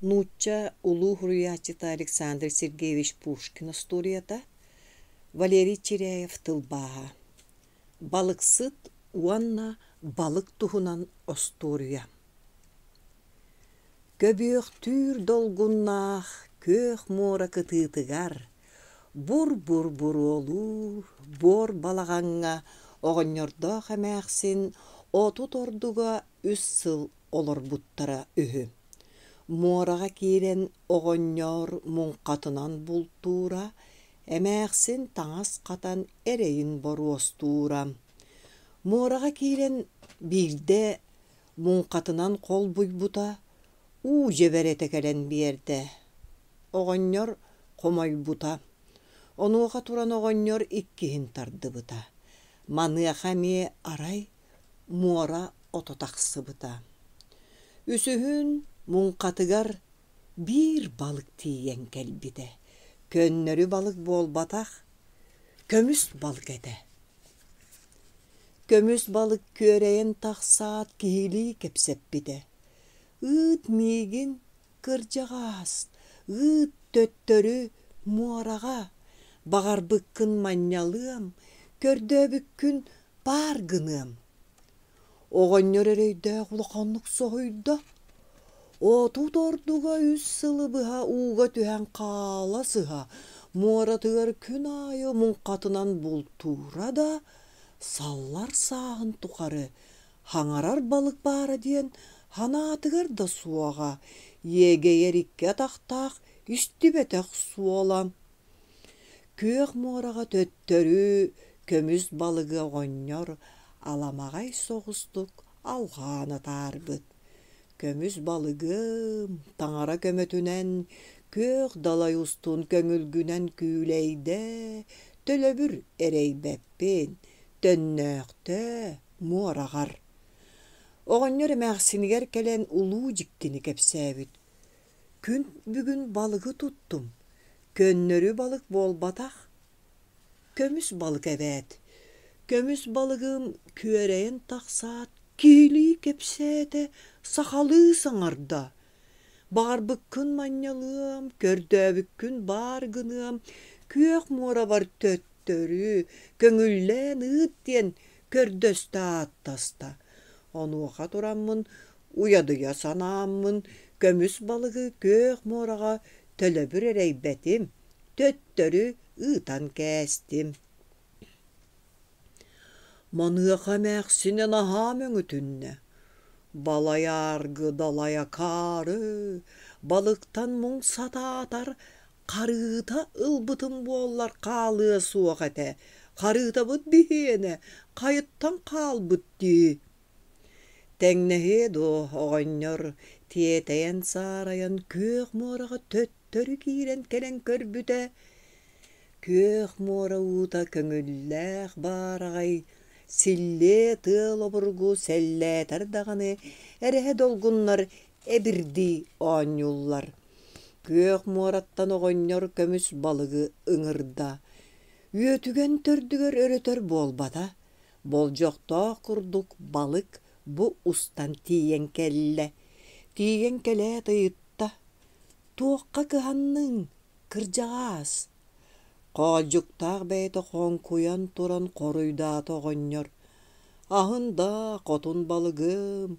Нуучча улуу суруйааччыта Александр Сергеевич Пушкин остуоруйата, Валерий Чиряев тылбааһа. Балыксыт уонна балык туһунан остуоруйа. Көбүөхтүүр долгуннаах күөх муора кытыытыгар бур-бур буруолуур буор балаҕаҥҥа оҕонньордоох эмээхсин 30 ордуга үс сыл олорбуттара үһү. Муораҕа киирэн оҕонньор муҥхатынан бултуура, эмээхсин таҥас хатан эрэйин боруостуура. Муораҕа киирэн биирдэ муҥхатынан холбуйбута, уу дьэбэрэтэ кэлэн биэрдэ. Оҕонньор хомойбута. Онуоха туран оҕонньор иккиһин тардыбыта. Маныаха эмиэ арай муора ото тахсыбыта. Үсүһүн муҥхатыгар биир балык тиийэн кэлбитэ. Көннөрү балык буолбатах, көмүс балык этэ. Көмүс балык күөрэйэн тахсаат киһилии кэпсэппитэ: «Ыыт миигин, кырдьаҕаас, ыыт төттөрү муораҕа, баҕарбыккын манньалыам, көрдөөбүккүн баар гыныам». Оҕонньор эрэйдээх улаханнык соһуйда: 30 ордуга үс сылы быһа ууга түһэн хаала сыһа, муоратыгар күн аайы муҥхатынан бултуура да, саллар сааһын тухары хаҥарар балык баара диэн санаатыгар да суоҕа, иэгэйэр икки атахтаах истибэтэх суола. Күөх муораҕа төттөрү көмүс балыгы оҕонньор аламаҕай соҕустук алҕаан атаарбыт. Көмүс балыгым таҥара көмөтүнэн күөх далай устун көҥүлгүнэн күүлэйдэ, төлөбүр эрэйбэппин, төннөөхтөө муораҕар. Оҕонньор эмээхсинигэр кэлэн улуу дьиктини кэпсээбит. Күн бүгүн балыгы туттум, көннөрү балык буолбатах, көмүс балык эбээт. Көмүс балыгым күөрэйэн тахсаат киһилии кэпсээтэ, сахалыы саҥарда: «Баҕарбыккын манньалыам, көрдөөбүккүн баар гыныам, күөх муорабар төттөрү, көҥүллээн ыыт» диэн көрдөстө ааттаста. Онуоха тураммын Уйадыйа санааммын көмүс балыгы күөх муораҕа төлөбүр эрэйбэтим, төттөрү ыытан кээстим. Маныаха эмээхсинэ наһаа мөҥүтүннэ: «Балай ааргы далай акаары, балыктан муҥ сатаатар харыыта ылбытым буоллар хаалыа суох этэ, харыытабыт биһиэнэ хайыттан хаалбыт дии» Тэҥнэһиэ дуо, оҕонньор тиэтэйэн-саарайан күөх муораҕа төттөрү киирэн кэлэн көрбүтэ, күөх муора уута көҥүллээх баараҕай, силлиэ тыал обургу сэллээтэр даҕаны эрэһэ долгуннар эбирдии оонньууллар. Күөх муораттан оҕонньор көмүс балыгы ыҥырда. Үөтүгэн төрдүгэр өрөтөр буолбата, Болдьохтоох курдук балык бу устан тиийэн кэллэ. Тиийэн кэлээт ыйытта: «Туохха кыһанныҥ, кырдьаҕаас?» Хоолдьуктаах бэйэтэ хоҥкуйан туран хоруйдаата оҕонньор: «Аһын да, хотун балыгым,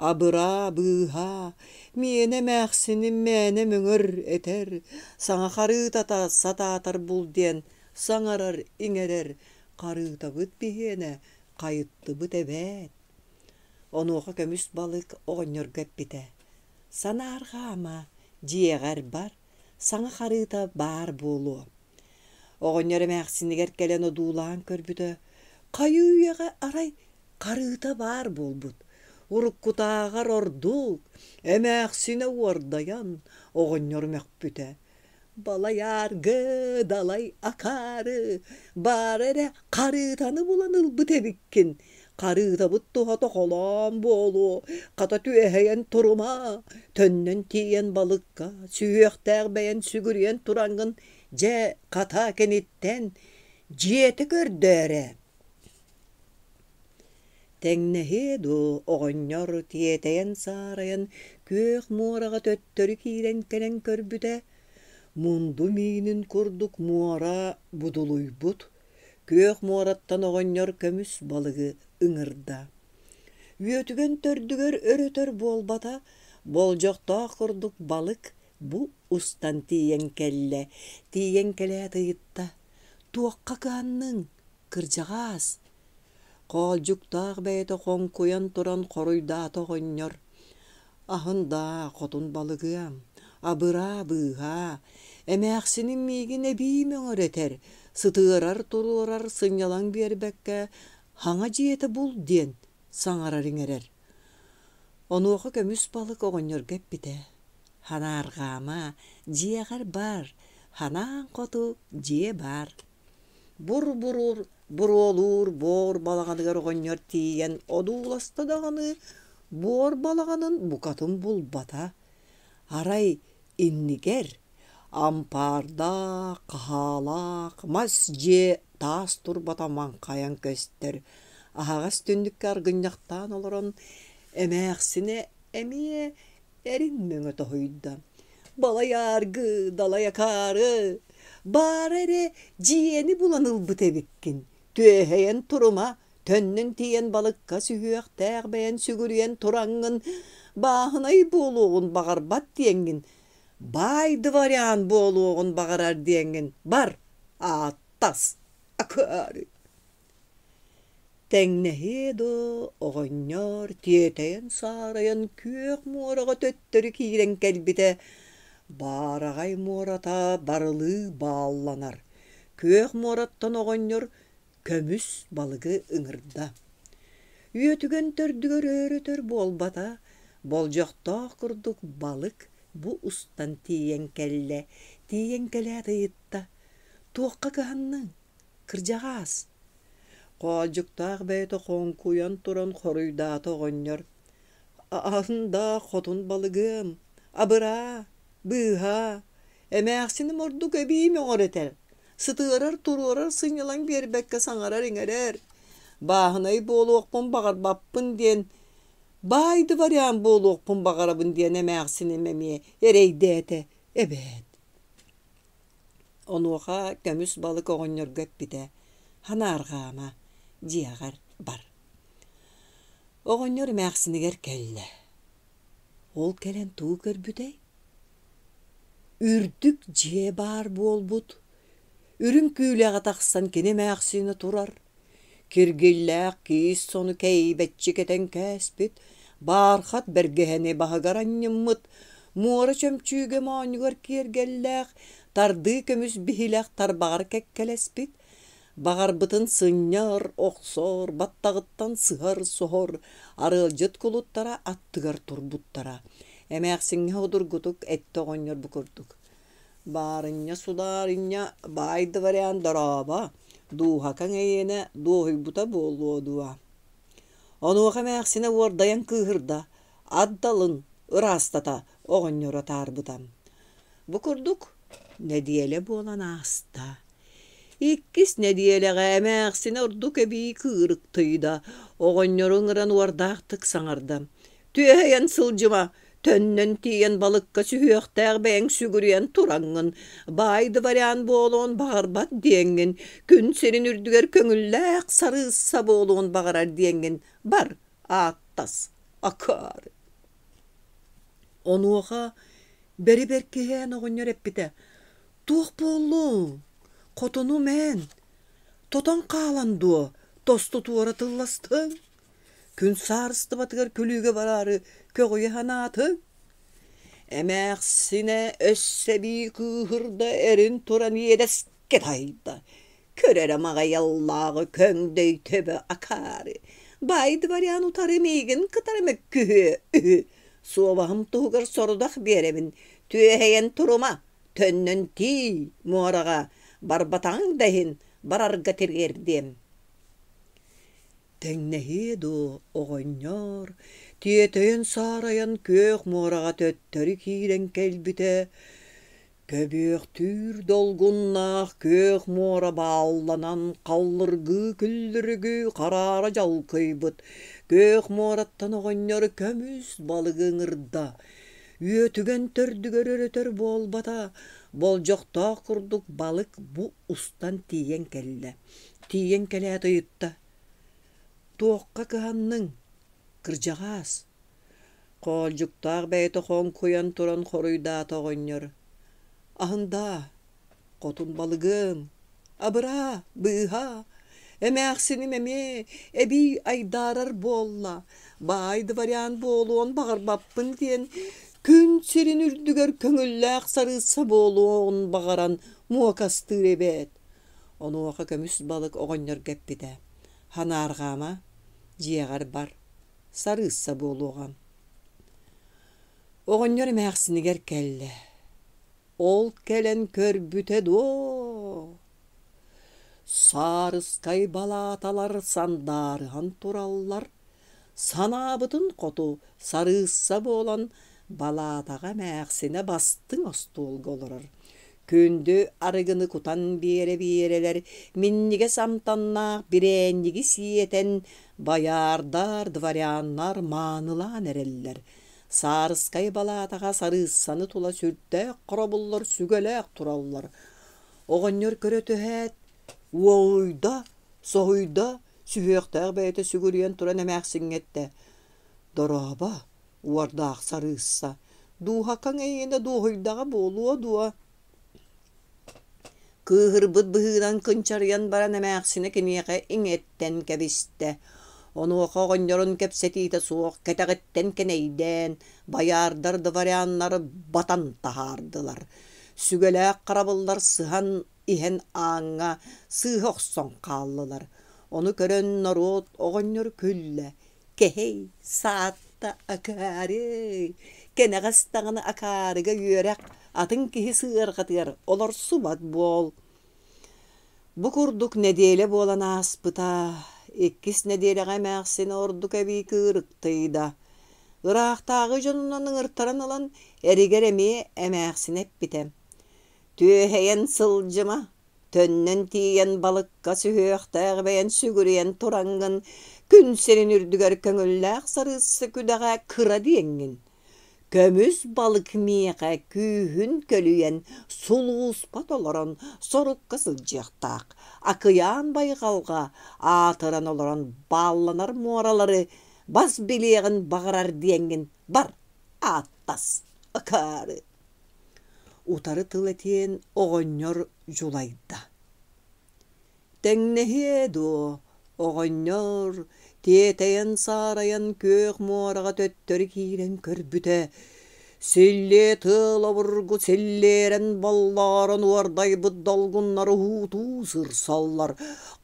абыраа, быыһаа, миэнэ эмээхсиним мээнэ мөҥөр этэр, саҥа харыытата сатаатар бул диэн саҥарар-иҥэрэр, Харыытабыт биһиэнэ, хайыттыбыт эбээт Онуоха көмүс балык оҕонньорго эппитэ: «Санаарҕаама, дьиэҕэр бар, саҥа харыыта баар буолуо» Оҕонньор эмээхсинигэр кэлэн одуулаан көрбүтэ, хайыы-үйэҕэ арай харыыта баар буолбут. Уруккутааҕар ордук, эмээхсинэ уордайан, оҕонньор мөхпүтэ: Балайааргы, далай акаары, баара эрэ харыытаны булан ылбыт эбиккин. Харыытабыт туһата холоон буолуо, хата түөһэйэн турума, төннөн тиийэн балыкка, сүһүөхтээх бэйэн сүгүрүйэн тураҥҥын, дьэ, хата киниттэн дьиэтэ көрдөөрэ. Тэҥнэһиэ дуо, оҕонньор тиэтэйэн-саарайан күөх муораҕа төттөрү киирэн кэлэн көрбүтэ, мунду миинин курдук муора будулуйбут, күөх муораттан оҕонньор көмүс балыгы ыҥырда. Үөтүгэн төрдүгэр өр-өтөр буолбата, болдьохтоох курдук балык бу устан тиийэн кэллэ, тиийэн кэлээт ыйытта: «Туохха кыһанныҥ, кырдьаҕаас?» Хоолдьуктаах бэйэтэ хоҥкуйан туран хоруйдаата оҕонньор: «Аһын даа, хотун балыгыам, абыраа, быыһаа, эмээхсиним миигин эбии мөҥөр этэр, сытыарар-туруорар сынньалаҥ биэрбэккэ хаҥа дьиэтэ бул диэн саҥарар-иҥэрэр». Онуоха көмүс балык оҕонньорго эппитэ: «Ханаарҕаама, дьиэҕэр бар, ханаан хоту дьиэ баар». Бур-бурур буруолуур буор балаҕаныгар оҕонньор тиийэн одууласта даҕаны, буор балаҕанын букатын булбата. Арай иннигэр ампаардаах, хаһаалаах мас дьиэ таас турбата маҥхайан көстөр. Аһаҕас түннүккэ аргынньахтаан олорон эмээхсинэ эмиэ эрин мөҥө тоһуйда: «Балайааргы, далай акаары, баара эрэ дьиэни булан ылбыт эбиккин, түөһэйэн турума, төннөн тиийэн балыкка сүһүөхтээх бэйэн сүгүрүйэн тураҥҥын, бааһынай буолуоҕун баҕарбат диэҥҥин, баай дворян буолуоҕун баҕарар диэҥҥин бар, ааттас, акаары!» Тэҥнэһиэ дуо, оҕонньор тиэтэйэн-саарайан күөх муораҕа төттөрү киирэн кэлбитэ, баараҕай муората барылыы баалланар, күөх муораттан оҕонньор көмүс балыгы ыҥырда. Үөтүгэн төрдүгэр өр-өтөр буолбата, болдьохтоох курдук балык бу устан тиийэн кэллэ, тиийэн кэлээт ыйытта: «Туохха кыһанныҥ, кырдьаҕаас?» Хоолдьуктаах бэйэтэ хоҥкуйан туран хоруйдаата оҕонньор: «Аһын да хотун балыгым, абыраа, быыһаа, эмээхсиним ордук эбии мөҕөр этэр, сытыарар-туруорар сынньалаҥ биэрбэккэ саҥарар-иҥэрэр, бааһынай буолуохпун баҕарбаппын диэн, баай дворян буолуохпун баҕарабын диэн эмээхсиним эмиэ эрэйдээтэ эбээт» Онуоха көмүс балык оҕонньорго эппитэ: «Ханаарҕаама, дьиэҕэр бар». Оҕонньор эмээхсинигэр кэллэ. Ол кэлэн тугу көрбүтэй? Үрдүк дьиэ баар буолбут. Үрүҥ күүлэҕэ тахсан кини эмээхсинэ турар. Киргиллээх киис сону кэйбэччи кэтэн кээспит, баархат бэргэһэни баһыгар анньыммыт, муора чөмчүүгэ моонньугар киэргэллээх, тардыы көмүс биһилэх тарбаҕар кэккэлэспит, баҕарбытын сынньар, охсор, баттаҕыттан сыһар-соһор, арыалдьыт кулуттара аттыгар турбуттара. Эмээхсиҥҥэ судургутук эттэ оҕонньор бу курдук: Баарынньа, судаарынньа, баай дворян дорообо, дууһакаҥ эйиэнэ дуоһуйбута буолуо дуо? Онуоха эмээхсинэ уордайан кыыһырда, ат далын ыраастата оҕонньоро атаарбыта. Бу курдук нэдиэлэ буолан ааста. Иккис нэдиэлэҕэ эмээхсинэ ордук эбии кыырыктыйда, оҕонньору ыҥыран уордаахтык саҥарда: «Түөһэйэн сылдьыма, төннөн тиийэн балыкка сүһүөхтээх бэйэҥ сүгүрүйэн тураҥҥын, баай дворян буолуон баҕарбат диэҥҥин, күн сирин үрдүгэр көҥүллээх сарыысса буолуон баҕарар диэҥҥин бар, ааттас, акаары». Онуоха бэри-бэркиһээн оҕонньор эппитэ: «Туох буоллуҥ? Хотунум эн, тотон хаалан дуо, тосту туора тылластыҥ? Күн саарыстыбатыгар күлүүгэ бараары көҕүйэ санаатыҥ?» Эмээхсинэ өссө эбии кыыһырда, эрин туран иэдэскэ таһыйда: «Көр эрэ маҕайаллааҕы көҥдөй төбө акаары, баай дворян утары миигин кытары мөккүһүө үһү, суобаһым туһугар сорудах биэрэбин, түөһэйэн турума, төннөн тиий муораҕа, барбатаҕыҥ да иһин барарга тириэрдиэм» Тэҥнэһиэ дуо, оҕонньоор, тиэтэйэн-саарайан күөх муораҕа төттөрү киирэн кэлбитэ, көбүөхтүүр долгуннаах күөх муора баалланан халлыргыы-күллүрүгүү хараара дьалкыйбыт, Күөх муораттан оҕонньор көмүс балыгы ыҥырда. Үөтүгэн төрдүгэр өрөтөр буолбата, болдьохтоох курдук балык бу устан тиийэн кэллэ. Тиийэн кэлээт ыйытта: «Туохха кыһанныҥ, кырдьаҕаас?» Хоолдьуктаах бэйэтэ хоҥкуйан туран хоруйдаата оҕонньор: «Аһындаа, хотун балыгым, абыраа, быыһаа, эмээхсиним эмиэ эбии айдаарар буолла, баай дворян буолуон баҕарбаппын диэн күн сирин үрдүгэр көҥүллээх сарыысса буолуон баҕаран муокастыыр эбээт». Онуоха көмүс балык оҕонньорго эппитэ: «Ханаарҕаама, дьиэҕэр бар, сарыысса буолуоҕа. Оҕонньор эмээхсинигэр кэллэ. Ол кэлэн көрбүтэ дуо? Саарыскай балааталар сандаарыһан тураллар, санаабытын хоту сарыысса буолан балаатаҕа эмээхсинэ бастыҥ остуолга олорор. Күндү арыгыны кутан биэрэ-биэрэлэр минньигэс амтаннаах бирээнньиги сиэтэн Байаардар, дворяннар маанылаан эрэллэр. Саарыскай балаатаҕа сарыыссаны тула сүрдээх хоробуллар сүгэлээх тураллар. Оҕонньор көрө түһээт, уолуйда, соһуйда, сүһүөхтээх бэйэтэ сүгүрүйэн туран эмээхсиҥҥэ эттэ: «Дорообо, уордаах сарыысса, дууһакаҥ эйиэнэ дуоһуйдаҕа буолуо дуо?» Кыыһырбыт быһыынан кынчарыйан баран эмээхсинэ киниэхэ иҥэттэн кэбистэ. Онуоха оҕонньорун кэпсэтиитэ суох кэтэҕиттэн кэнэйдээн, байаардар дворяннар батан таһаардылар. Сүгэлээх харабыллар сыһан иһэн ааҥҥа сыыһа охсон хааллылар. Ону көрөн норуот оҕонньор күллэ, Кэһэй, саатта акаарый, кэнэҕэс даҕаны акаарыга үөрэх, атын киһи сыарҕатыгар олорсубат буол. Бу курдук нэдиэлэ буолан ааспыта. Иккис нэдиэлэҕэ эмээхсин ордук эбии кыырыктыйда. Ыраахтааҕы дьонунан ыҥыртаран ылан, эригэр эмиэ эмээхсинэ эппитэ: «Түөһэйэн сылдьыма, Төннөн тиийэн балыкка сүһүөхтээх бэйэн сүгүрүйэн тураҥҥын, күн сирин үрдүгэр көҥүллээх сарыысса күдэҕэ кыра диэҥҥин. Көмүс балык миэхэ күүһүн көлүйэн, сулууспа толорон сорукка сылдьыахтаах. Акыйаан байҕалга аатыран олорон баалланар муоралары бас билиэҕин баҕарар диэҥҥин бар, ааттас, акаары. Утары тыл этиэн оҕонньор дьулайда: «Тэҥнэһиэ дуо, оҕонньор, тиэтэйэн-саарайан күөх муораҕа төттөрү киирэн көрбүтэ, силлиэ тыал обургу силлиэрэн боллоорон уордайбыт долгуннар уһуутуу сырсаллар,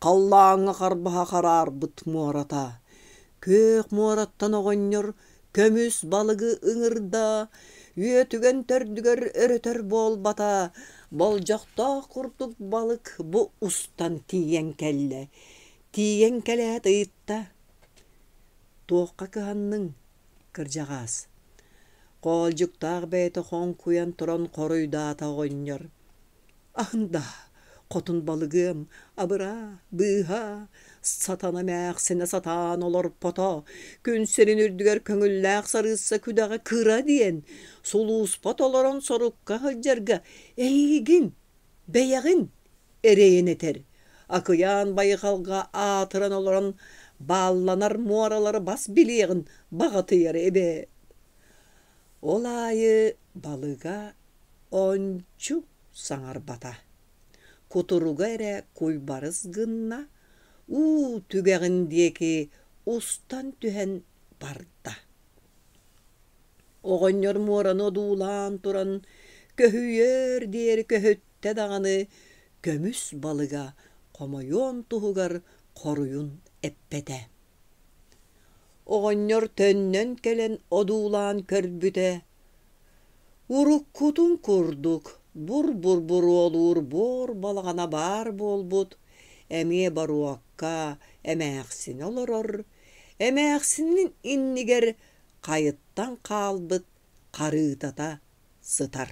халлааҥҥа харбаһа хараарбыт муората. Күөх муораттан оҕонньор көмүс балыгы ыҥырда, үөтүгэн төрдүгэр өрөтөр буолбата, болдьохтоох курдук балык бу устан тиийэн кэллэ. Тиийэн кэлээт ыйытта: «Туохха кыһанныҥ, кырдьаҕаас?» Хоолдьуктаах бэйэтэ хоҥкуйан туран хоруйдаата оҕонньор: Аһында, хотун балыгыам, абыраа, быыһаа, сатана эмээхсинэ сатаан олорпото, күн сирин үрдүгэр көҥүллээх сарыысса күдэҕэ кыра диэн, сулууспа толорон сорукка сылдьарга эйигин, бэйэҕин эрэйин этэр. Акыйаан байҕалга аатыран олорон баалланар муоралары бас билиэҕин баҕатыйар эбээт. Ол аайы балыга ончу саҥарбата, кутуруга эрэ куйбарыс гынна, уу түгэҕин диэки устан түһэн барда. Оҕонньор муораны одуулаан туран көһүйүөр диэри көһүттэ даҕаны көмүс балыга хомойуон туһугар хоруйун эппэтэ. Оҕонньор төннөн кэлэн одуулаан көрбүтэ, уруккутун курдук бур-бур буруолуур буор балаҕана баар буолбут, эмиэ боруокка эмээхсинэ олорор, эмээхсинин иннигэр хайыттан хаалбыт харыытата сытар.